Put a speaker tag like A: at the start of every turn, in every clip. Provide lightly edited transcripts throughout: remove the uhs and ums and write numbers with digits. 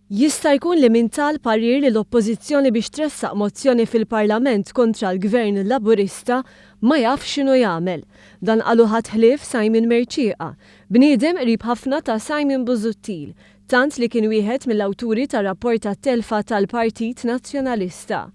A: Jista' jkun li min ta l-parir lill-Oppożizzjoni biex tressaq mozzjoni fil-Parlament kontra l-Gvern Laburista ma jafx x'inhu jagħmel. Dan qalu ħadd ħlief Simon Mercieca, bniedem qrib ħafna ta' Simon Busuttil, tant li kien wieħed mill-awturi tar-rapport tat-telfa tal-Partit Nazzjonalista.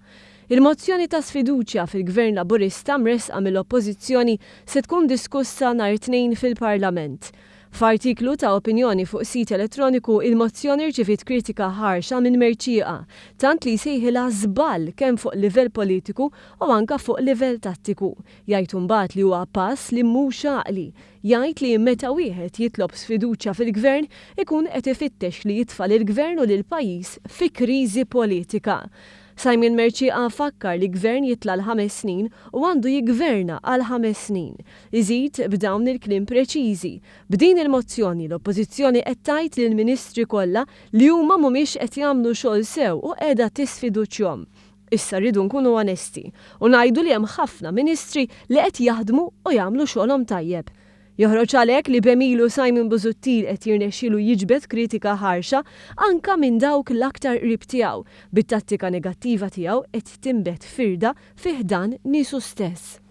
A: Il-mozzjoni ta' sfiduċja fil-Gvern Laburista mressqa mill-Oppożizzjoni se tkun diskussa nhar it-Tnejn fil-Parlament. F'artiklu ta' opinjoni fuq sit elettroniku, il-mozzjoni rċiviet kritika ħarxa minn Mercieca, tant li jsejħilha żball kemm fuq livell politiku u anka fuq livell tattiku. Jgħid imbagħad li huwa pass li mhux għaqli. Jgħid li meta wieħed jitlob sfiduċja fil-Gvern ikun qed ifittex li jitfa' lill-Gvern u lill-pajjiż fi kriżi politika. Simon Mercieca fakkar li Gvern jitla' l-ħames snin u għandu jiggverna għal ħames snin. Iżid b'dawn il-kliem preċiżi, B'din il-mozzjoni l-Oppożizzjoni qed tgħid lill-Ministri kollha li huma mhumiex qed jagħmlu xogħol sew u qiegħda tisfiduċjhom. Issa rridu nkunu onesti u ngħidu li hemm ħafna Ministri li qed jaħdmu u jagħmlu xogħolhom tajjeb. Joħroġ għalhekk li b'għemilu Simon Busuttil qed jirnexxielu jiġbed kritika ħarxa anka minn dawk l-aktar qrib tiegħu, bit-tattika negattiva tiegħu qed tinbet firda fi ħdan niesu stess.